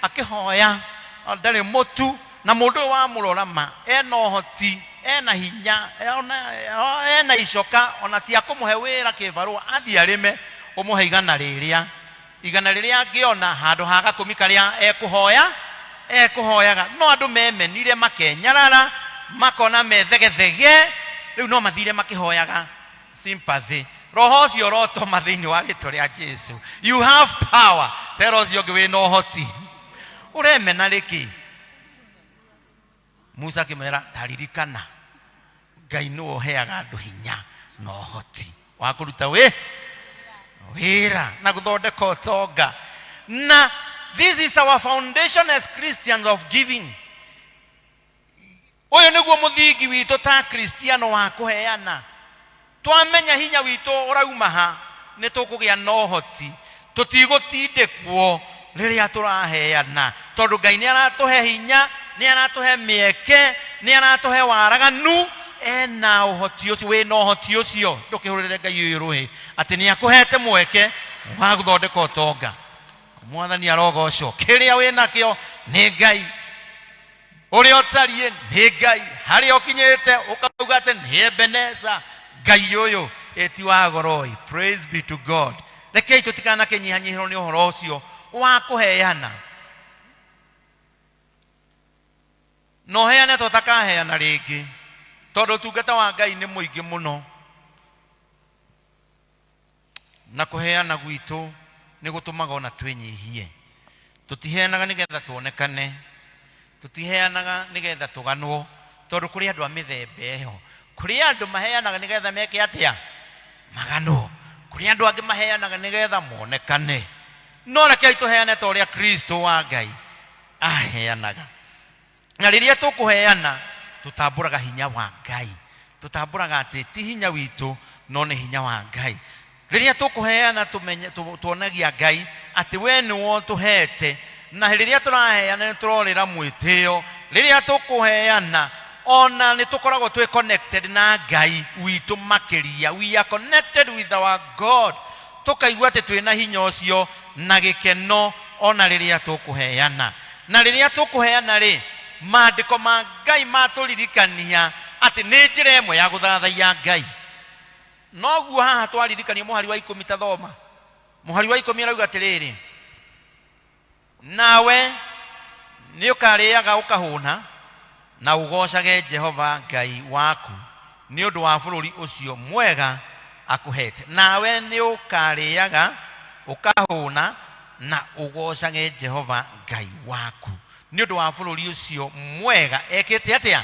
akĩhoya ndarĩ mũtu. Na mũndũ ũyũ wamũrora ma ena ũhoti, ena hinya, ena icoka ona cia kũmũhe wĩra kĩbarũa, athiĩ arĩme, ũmũhe igana rĩrĩa, igana rĩrĩa angĩona handũ ha gakũmi karĩa ekũhoya ekũhoyaga. No andũ memenire, makenyarara, makona methegethege, rĩu no mathire makĩhoyaga sympathy. Roho ũcio ũrotoma thĩinĩ wa rĩtwa rĩa Jesu. You have power. Tera ũcio ũngĩ, wĩna ũhoti, ũremena rĩkĩ? Musa akĩmera, taririkana Ngai nĩwe ũheaga andũ hinya na ũhoti wa kũruta wĩ wĩra na gũthondeka ũtonga. Na this is our foundation as Christians of giving. Ũyũ nĩguo mũthingi witũ ta Kristiano wa kũheana. Twamenya hinya witũ ũrauma ha, nĩ tũkũgĩa na ũhoti, tũtigũtindĩkwo rĩrĩa tũraheana, tondũ Ngai nĩ aratũhe hinya, nĩ aratũhe mĩeke, nĩ aratũhe waraganu. Ena ũhoti ũcio, wĩna ũhoti ũcio. Ndũkĩhũrĩre Ngai ũyũ rũhĩ atĩ nĩ akũhete mweke wa gũthondeka ũtonga. Mwathani arogocwo. Kĩrĩa wĩnakĩo nĩ Ngai, ũrĩa ũtariĩ nĩ Ngai, harĩa ũkinyĩte ũkauga atĩ nĩ Ebeneza, Ngai ũyũ ĩti wa goroi. Praise be to God. Rekei tũtikanakĩnyihanyihĩrwo nĩ ũhoro ũcio wa kũheana. Na ũheane to ũtakaheana rĩngĩ, tondũ ũtungata wa Ngai nĩ mũingĩ mũno, na kũheana gwitũ nĩ gũtũmaga ona twĩnyihie. Tũtiheanaga nĩgetha tuonekane, tũtiheanaga nĩgetha tũganwo, tondũ kũrĩ andũ a mĩthemba ĩyo. Kũrĩ andũ maheanaga nĩgetha meke atĩa? Maganwo. Kũrĩ andũ angĩ maheanaga nĩgetha monekane. No rekei tũheane ta ũrĩa Kristo wa Ngai aheanaga. Na rĩrĩa tũkũheana, tũtambũraga hinya wa Ngai. Tũtambũraga atĩ ti hinya witũ, no nĩ hinya wa Ngai. Rĩrĩa tũkũheana, tuonagia Ngai atĩ we nĩwe ũtũhete. Na rĩrĩa tũraheana nĩ tũrorĩra mwĩtĩo. Rĩrĩa tũkũheana, ona nĩ tũkoragwo twĩ connected na Ngai witũ makĩria. We are connected with our God. Tũkaigua atĩ twĩna hinya ũcio na gĩkeno ona rĩrĩa tũkũheana. Na rĩrĩa tũkũheana rĩ, maandĩko ma Ngai matũririkania atĩ nĩ njĩra ĩmwe ya gũthathaiya Ngai. Noguo haha twaririkanio mũhari wa ikũmi, ta thoma mũhari wa ikũmi, arauga atĩrĩrĩ, nawe nĩ ũkarĩaga ũkahũna na ũgoocage Jehova Ngai waku nĩ ũndũ wa bũrũri ũcio mwega akũhete. Nawe nĩ ũkarĩaga ũkahũna na ũgoocage Jehova Ngai waku nĩ ũndũ wa bũrũri ũcio mwega ekĩte atĩa?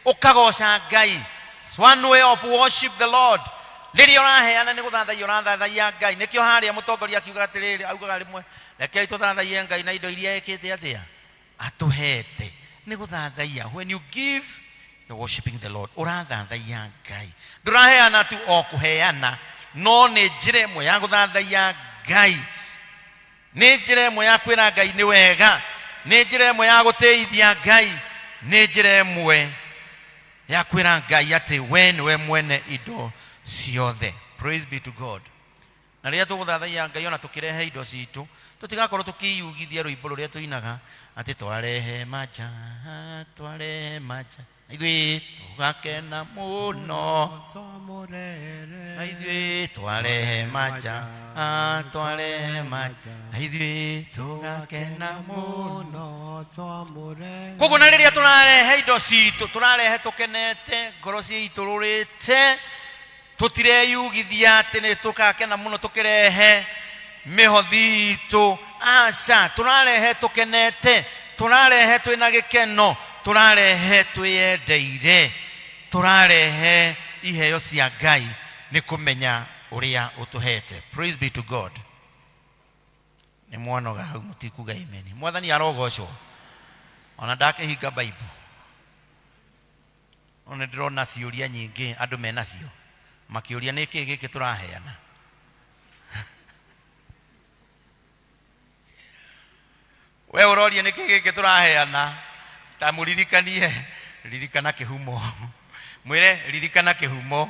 Ũkagooca Ngai. It's one way of worship the Lord. Rĩrĩa ũraheana nĩ gũthathaiya ũrathathaiya Ngai. Nĩkĩo harĩa mũtongoria akiuga atĩrĩrĩ, augaga rĩmwe, rekei tũthathaiye Ngai na indo iria ekĩte atĩa? Atũhete. Nĩ gũthathaiya. When you give, you're worshiping the Lord. Ũrathathaiya Ngai. Ndũraheana tu o kũheana, no nĩ njĩra ĩmwe ya gũthathaiya Ngai. Nĩ njĩra ĩmwe ya kwĩra Ngai nĩ wega. Nĩ njĩra ĩmwe ya gũtĩithia Ngai. Nĩ njĩra ĩmwe ya kwĩra Ngai atĩ we nĩwe mwene indo ciothe. Praise be to God. Na rĩrĩa tũgũthathaiya Ngai ona tũkĩrehe indo citũ, tũtigakorwo tũkĩyugithia rwĩmbo rũrĩa tũinaga atĩ twarehe manja, twarehe manja, na ithuĩ tũgakena mũno. Na ithuĩ twarehe manja, twarehe manja, na ithuĩ tũgakena mũno. Koguo na rĩrĩa tũrarehe indo citũ, tũrarehe tũkenete, ngoro ciitũrũrĩte, tũtireyugithia atĩ nĩ tũgakena mũno tũkĩrehe mĩhothi itũ. Aca, tũrarehe tũkenete, tũrarehe twĩna gĩkeno, tũrarehe twĩyendeire, tũrarehe iheo cia Ngai nĩ kũmenya ũrĩa ũtũhete. Praise be to God. Nĩ mwanoga hau, mũtikuga amen. Mwathani arogocwo. Ona ndakĩhinga Bible, no nĩ ndĩrona ciũria nyingĩ andũ menacio, makĩũria nĩ kĩĩ gĩkĩ tũraheana. We ũroria nĩ kĩĩ gĩkĩ tũraheana, ta mũririkanie, ririkana kĩhumo, mwĩre ririkana kĩhumo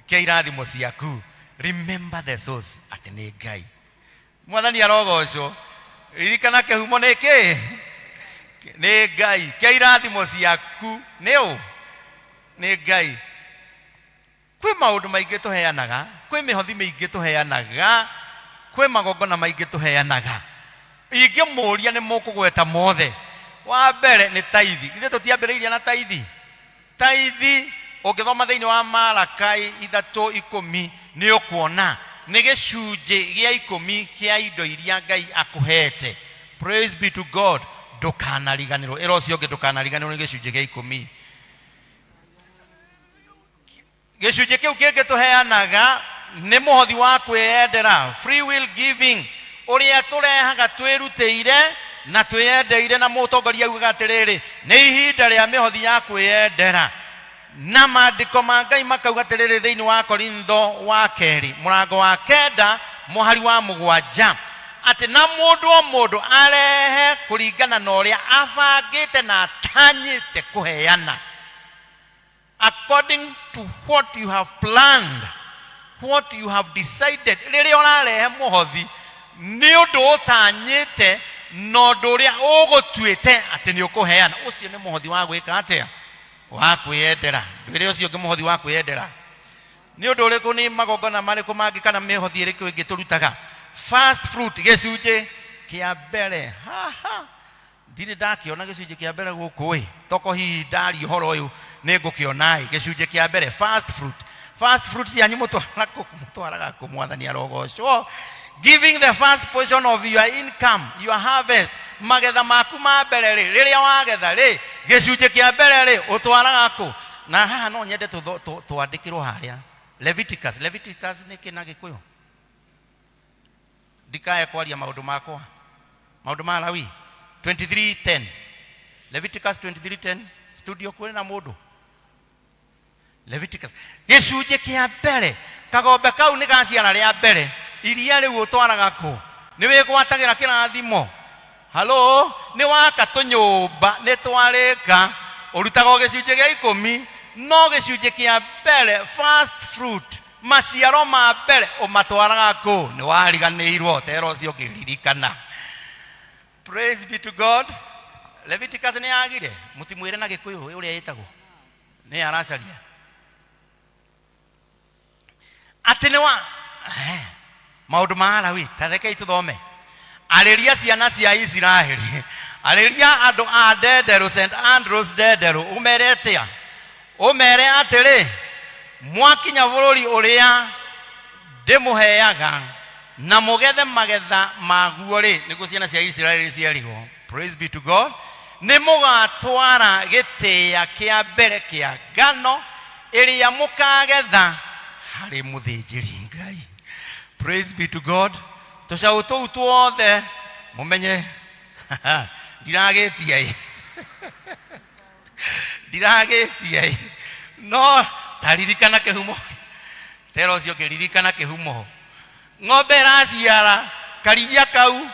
kĩa irathimo ciaku. Remember the source, atĩ nĩ Ngai. Mwathani arogocwo. Ririkana kĩhumo nĩ kĩĩ? Nĩ Ngai. Kĩa irathimo ciaku nĩ ũ? Nĩ Ngai. Kwĩ maũndũ maingĩ tũheanaga, kwĩ mĩhothi mĩingĩ tũheanaga, kwĩ magongona maingĩ tũheanaga. Ingĩmũria nĩ mũkũgweta mothe. Wa mbere nĩ taithi. Ithuĩ tũtiambĩrĩirie na taithi? Taithi, ũngĩthoma thĩinĩ wa Malakai ithatũ ikũmi, nĩ ũkuona nĩ gĩcunjĩ gĩa ikũmi kĩa indo iria Ngai akũhete. Praise be to God. Ndũkanariganĩrwo. Ĩra ũcio ũngĩ, ndũkanariganĩrwo nĩ gĩcunjĩ gĩa ikũmi. Gĩcunjĩ kĩu kĩngĩ tũheanaga nĩ mũhothi wa kwĩyendera, free will giving, ũrĩa tũrehaga twĩrutĩire na twĩyendeire. Na mũtongoria augaga atĩrĩrĩ, nĩ ihinda rĩa mĩhothi ya kwĩyendera. Na maandĩko ma Ngai makauga atĩrĩrĩ thĩinĩ wa Korintho wa kerĩ mũrango wa kenda mũhari wa mũgwanja, atĩ na mũndũ o mũndũ arehe kũringana na ũrĩa abangĩte na atanyĩte kũheana. According to what you have planned, what you have decided. Rĩrĩa ũrarehe mũhothi, nĩ ũndũ ũtanyĩte na ũndũ ũrĩa ũgũtuĩte atĩ nĩ ũkũheana. Ũcio nĩ mũhothi wa gwĩka atĩa? Wa kwĩyendera. Ndwĩre ũcio ũngĩ mũhothi wa kwĩyendera nĩ ũndũ ũrĩkũ, nĩ magongona marĩkũ mangĩ kana mĩhothi ĩrĩkũ ĩngĩ tũrutaga? First fruit, gĩcunjĩ kĩa mbere. Haha. Ndirĩ ndakĩona gĩcunjĩ kĩa mbere gũkũ ĩ, toko hihi ndaria ũhoro ũyũ nĩ ngũkĩona ĩ. Gĩcunjĩ kĩa mbere, first fruit. First fruit cianyu mũtwara kũ? Mũtwaraga kũ? Mwathani arogocwo. Giving the first portion of your income, your harvest, magetha maku ma mbere rĩ, rĩrĩa wagetha rĩ, gĩcunjĩ kĩa mbere rĩ, ũtwaraga kũ? Na haha no nyende twandĩkĩrwo harĩa Leviticus. Leviticus nĩ kĩ na Gĩkũyũ? Ndikae kwaria maũndũ makwa, maũndũ ma Lawi 23:10, Leviticus 23:10. Studio kwĩ na mũndũ? Leviticus gĩcunjĩ kĩa mbere, kagombe kau nĩ gaciara rĩa mbere, iria rĩu ũtwaraga kũ? Nĩ wĩgwatagĩra kĩrathimo. Halo, nĩ waka tũnyũmba, nĩ twarĩka, ũrutaga o gĩcunjĩ gĩa ikũmi, no gĩcunjĩ kĩa mbere, first fruit, maciaro ma mbere ũmatwaraga kũ? Nĩ wariganĩirwo, tera ũcio ũngĩririkana. Praise be to God. Leviticus nĩ yagire, mũtimwĩre na Gĩkũyũ ũrĩa ĩtagwo, nĩ aracaria atĩ nĩ wa maũndũ ma Alawi. Ta rekei tũthome. Arĩria ciana cia Isiraeli, arĩria andũ a Ndenderũ, St Andrews Ndenderũ, ũmere atĩa? Ũmere atĩrĩ, mwakinya bũrũri ũrĩa ndĩmũheaga na mũgethe magetha maguo rĩ, nĩguo ciana cia Isiraeli cierirwo, praise be to God, nĩ mũgatwara gĩtĩa kĩa mbere kĩa ngano ĩrĩa mũkagetha harĩ mũthĩnjĩri Ngai. Praise be to God. Tũcaũ tũu tuothe mũmenye ndiragĩtia ĩ, ndiragĩtia ĩ, no taririkana kĩhumo, tera ũcio ũngĩririkana kĩhumo. Ng'ombe ĩraciara karigia kau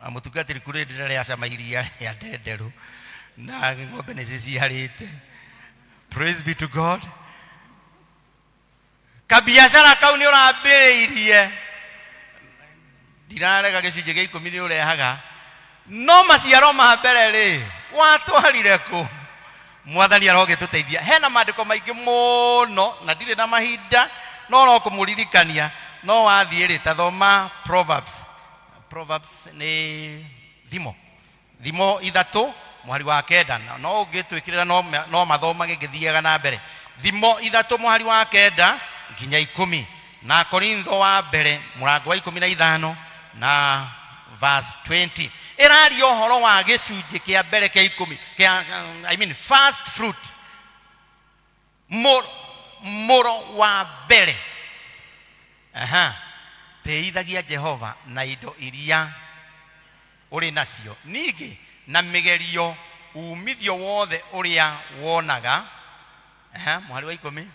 na mũtungatĩri kũrĩ ndĩra rĩacama iria rĩa ndenderũ na ng'ombe nĩ ciciarĩte. Praise be to God. Kabiacara kau nĩ ũrambĩrĩirie, ndirarega gĩcunjĩ gĩa ikũmi nĩ ũrehaga, no maciaro ma mbere rĩ, watwarire kũ? Mwathani arogĩtũteithia. Hena maandĩko maingĩ mũno na ndirĩ na mahinda, no no kũmũririkania. No wathiĩ rĩ, ta thoma Proverbs. Proverbs nĩ thimo, thimo 3 mũhari wa 9, na no ũngĩtwĩkĩrĩra no mathomage ngĩthiaga na mbere. Thimo 3 mũhari wa 9 nginya 10, na Korintho wa mbere mũrango wa 15 na verse 20, ĩraria ũhoro wa gĩcunjĩ kĩa mbere kĩa ikũmi kĩa, I mean first fruit, mũro wa mbere. Aha. Tĩithagia Jehova na indo iria ũrĩ nacio, ningĩ na mĩgerio umithio wothe ũrĩa wonaga. Aha, mũhari wa 10,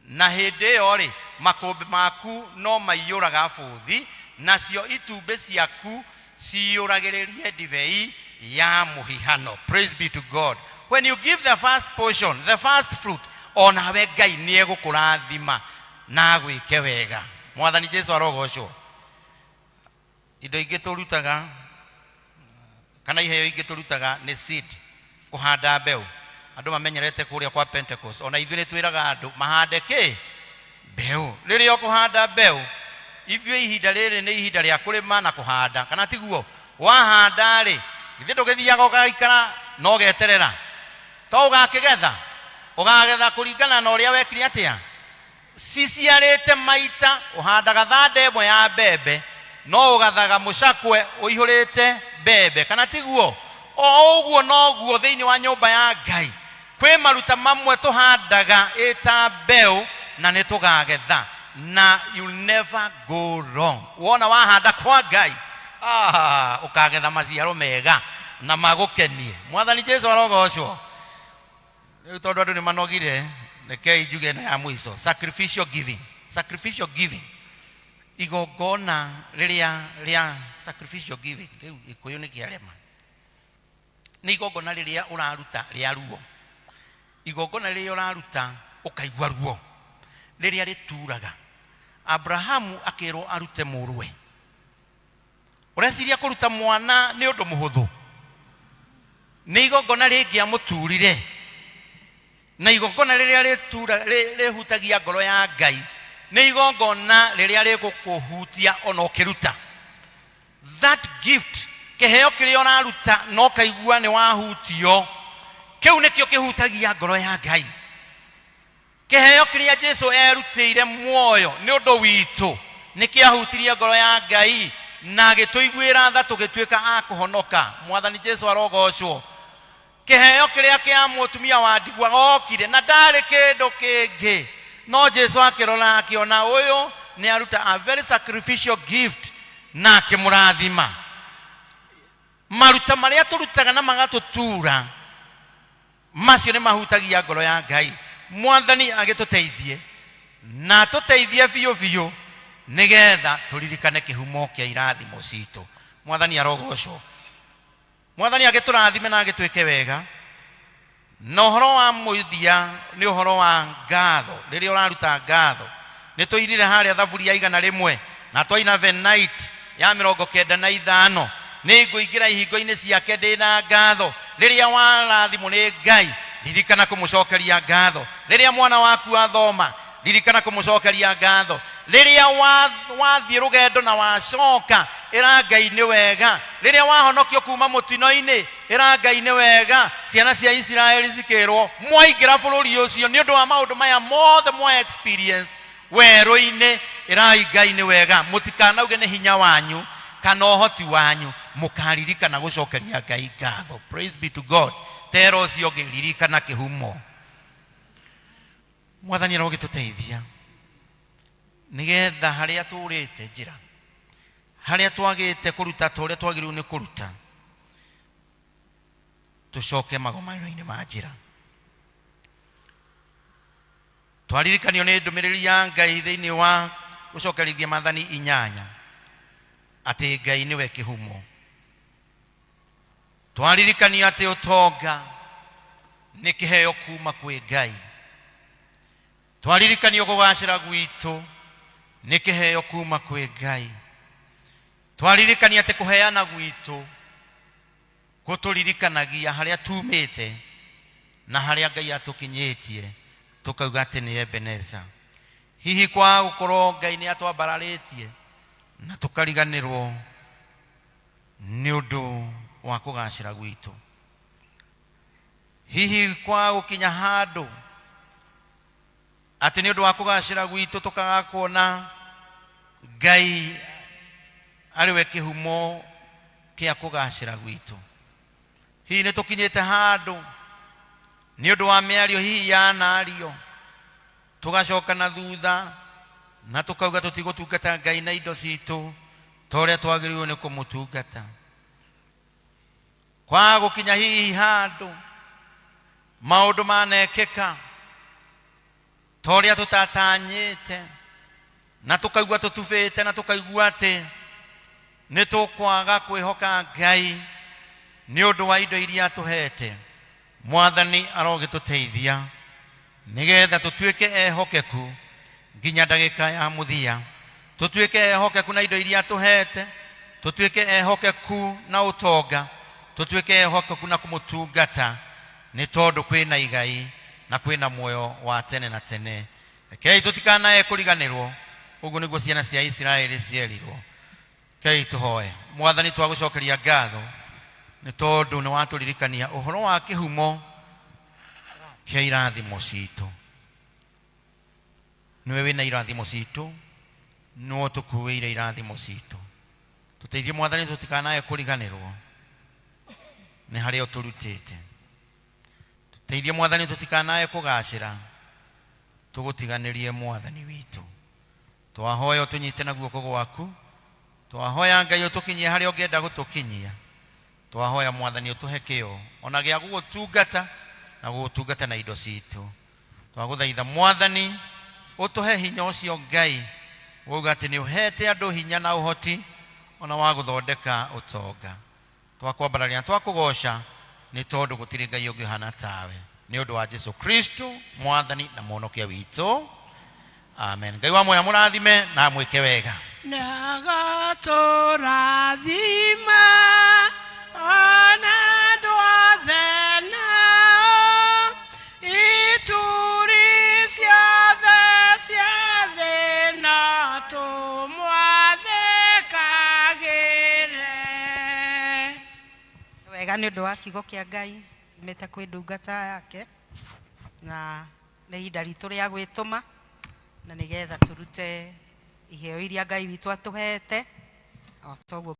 na hĩndĩ ĩyo rĩ, makũmbĩ maku no maiyũraga bũthi, nacio itumbĩ ciaku ciyũragĩrĩrie ndibei ya mũhihano. Praise be to God. When you give the first portion, the first fruit, onawe Ngai nĩ egũkũrathima na agwĩke wega. Mwathani Jesu arogocwo. Indo ingĩ tũrutaga kana iheo ingĩ tũrutaga nĩ seed, kũhanda mbeũ. Andũ mamenyerete kũrĩa kwa Pentecost, ona ithuĩ nĩ twĩraga andũ mahande kĩ? Mbeũ. Rĩrĩa ũkũhanda mbeũ, ithuĩ ihinda rĩrĩ nĩ ihinda rĩa kũrĩma na kũhanda, kana tiguo? Wahanda rĩ, githĩ ndũgĩthiaga ũgaikara na ũgeterera? To ũgakĩgetha? Ũkagetha kũringana na ũrĩa wekire atĩa? Ciciarĩte maita, ũhandaga thanda ĩmwe ya mbembe, no ũgathaga mũcakwe ũihũrĩte mbembe, kana tiguo? O ũguo noguo thĩinĩ wa nyũmba ya Ngai, kwĩ maruta mamwe tũhandaga ĩta mbeũ na nĩ tũgagetha, na you never go wrong. Wona wahanda kwa Ngai, ũkagetha maciaro mega na magũkenie. Mwathani Jesu arogocwo. Rĩu tondũ andũ nĩ manogire, rekei njuge ĩno ya mũico, sacrificial giving. Sacrificial giving, igongona rĩrĩa rĩa sacrificial giving, rĩu Gĩkũyũ nĩ kĩarema, nĩ igongona rĩrĩa ũraruta rĩa ruo, igongona rĩrĩa ũraruta ũkaigua ruo rĩrĩa rĩturaga. Abrahamu akĩrwo arute mũrũwe. Ũreciria kũruta mwana nĩ ũndũ mũhũthũ? Nĩ igongona rĩngĩamũturire, na igongona rĩrĩa rĩhutagia ngoro ya Ngai nĩ igongona rĩrĩa rĩgũkũhutia ona ũkĩruta. That gift, kĩheo kĩrĩa ũraruta no kaigua nĩ wahutio, kĩu nĩkĩo kĩhutagia ngoro ya Ngai. Kĩheo kĩrĩa Jesu erutĩire muoyo nĩ ũndũ witũ nĩ kĩahutirie ngoro ya Ngai na agĩtũiguĩra tha tũgĩtuĩka a kũhonoka. Mwathani Jesu arogocwo. Kĩheo kĩrĩa kĩa mũtumia wa ndigwa gokire na ndarĩ kĩndũ kĩngĩ, no Jesu akĩrora akĩona ũyũ nĩ aruta a very sacrificial gift na akĩmũrathima. Maruta marĩa tũrutaga na magatũtura, macio nĩ mahutagia ngoro ya Ngai. Mwathani agĩtũteithie na atũteithie biũ biũ nĩgetha tũririkane kĩhumo kĩa irathimo citũ. Mwathani arogocwo. Mwathani agĩtũrathime na agĩtwĩke wega. Na ũhoro wa mũthia nĩ ũhoro wa ngatho. Rĩrĩa ũraruta ngatho, nĩ tũinire harĩa thaburi ya 101 na twaina Venite ya 95, nĩ ngũingĩra ihingo-inĩ ciake ndĩ na ngatho. Rĩrĩa warathimwo nĩ Ngai, ririkana kũmũcokeria ngatho. Rĩrĩa mwana waku athoma, ririkana kũmũcokeria ngatho. Rĩrĩa wathiĩ rũgendo na wacoka, ĩra Ngai nĩ wega. Rĩrĩa wahonokio kuma mũtino-inĩ, ĩra Ngai nĩ wega. Ciana cia Isiraeli cikĩrwo, mwaingĩra bũrũri ũcio nĩ ũndũ wa maũndũ maya mothe mwa experience werũ-inĩ, ĩrai Ngai nĩ wega. Mũtikanauge nĩ hinya wanyu kana ũhoti wanyu, mũkaririkana gũcokeria Ngai ngatho. Praise be to God. Tera ũcio ũngĩ, ririkana kĩhumo. Mwathani arogĩtũteithia nĩgetha harĩa tũrĩte njĩra, harĩa twagĩte kũruta ta ũrĩa twagĩrĩirwo nĩ kũruta, tũcoke magomano-inĩ ma njĩra. Twaririkanio nĩ ndũmĩrĩri ya Ngai thĩinĩ wa gũcokerithia maathani 8 atĩ Ngai nĩwe kĩhumo. Twaririkanio atĩ ũtonga nĩ kĩheo kuma kwĩ Ngai. Twaririkanio kũgacĩra gwitũ nĩ kĩheo kuma kwĩ Ngai. Twaririkanio atĩ kũheana gwitũ gũtũririkanagia harĩa tumĩte na harĩa Ngai atũkinyĩtie, tũkauga atĩ nĩ Ebeneza. Hihi kwaga gũkorwo Ngai nĩ atwambararĩtie na tũkariganĩrwo nĩ ũndũ wa kũgacĩra gwitũ. Hihi kwaga gũkinya handũ atĩ nĩ ũndũ wa kũgacĩra gwitũ tũkaga kuona Ngai arĩ we kĩhumo kĩa kũgacĩra gwitũ. Hihi nĩ tũkinyĩte handũ nĩ ũndũ wa mĩario hihi yanario tũgacoka na thutha na tũkauga tũtigũtungata Ngai na indo citũ ta ũrĩa twagĩrĩirwo nĩ kũmũtungata. Kwaga gũkinya hihi handũ maũndũ manekĩka ta ũrĩa tũtatanyĩte na tũkaigua tũtubĩte na tũkaigua atĩ nĩ tũkwaga kwĩhoka Ngai nĩ ũndũ wa indo iria atũhete. Mwathani arogĩtũteithia nĩgetha tũtuĩke ehokeku nginya ndagĩka ya mũthia, tũtuĩke ehokeku na indo iria atũhete, tũtuĩke ehokeku na ũtonga, tũtuĩke ehokeku na kũmũtungata, nĩ tondũ kwĩna igai na kwĩna muoyo wa tene na tene. Rekei tũtikanae kũriganĩrwo. Ũguo nĩguo ciana cia Isiraeli cierirwo. Rekei tũhoe. Mwathani, twagũcokeria ngatho nĩ tondũ nĩ watũririkania ũhoro wa kĩhumo kĩa irathimo citũ. Nĩwe wĩna irathimo citũ, nĩwe ũtũkuĩire irathimo citũ. Tũteithie Mwathani tũtikanae kũriganĩrwo nĩ harĩa ũtũrutĩte. Tũteithie Mwathani tũtikanae kũgacĩra tũgũtiganĩrie Mwathani witũ. Twahoya ũtũnyite na guoko gwaku. Twahoya Ngai ũtũkinyie harĩa ũngĩenda gũtũkinyia. Twahoya Mwathani ũtũhe kĩyo ona gĩa gũgũtungata na gũgũtungata na indo citũ. Twagũthaitha Mwathani ũtũhe hinya ũcio Ngai wauga atĩ nĩ ũhete andũ hinya na ũhoti ona wa gũthondeka ũtonga. Twakwambararia na twakũgoca nĩ tondũ gũtirĩ Ngai ũngĩ ũhana tawe. Nĩ ũndũ wa Jesu Kristo Mwathani na Mũhonokia witũ. Amen. Ngai wa muoyo amũrathime na amwĩke wega. Nĩagatũrathima ona andũ othe nao, ituri ciothe cia thĩ no tũmwathĩkagĩre. Wega nĩ ũndũ wa kiugo kĩa Ngai imĩte kwĩ ndungata yake, na nĩ ihinda ritũ rĩa gwĩtũma na nĩgetha tũrute iheo iria Ngai witũ atũhete o toguo.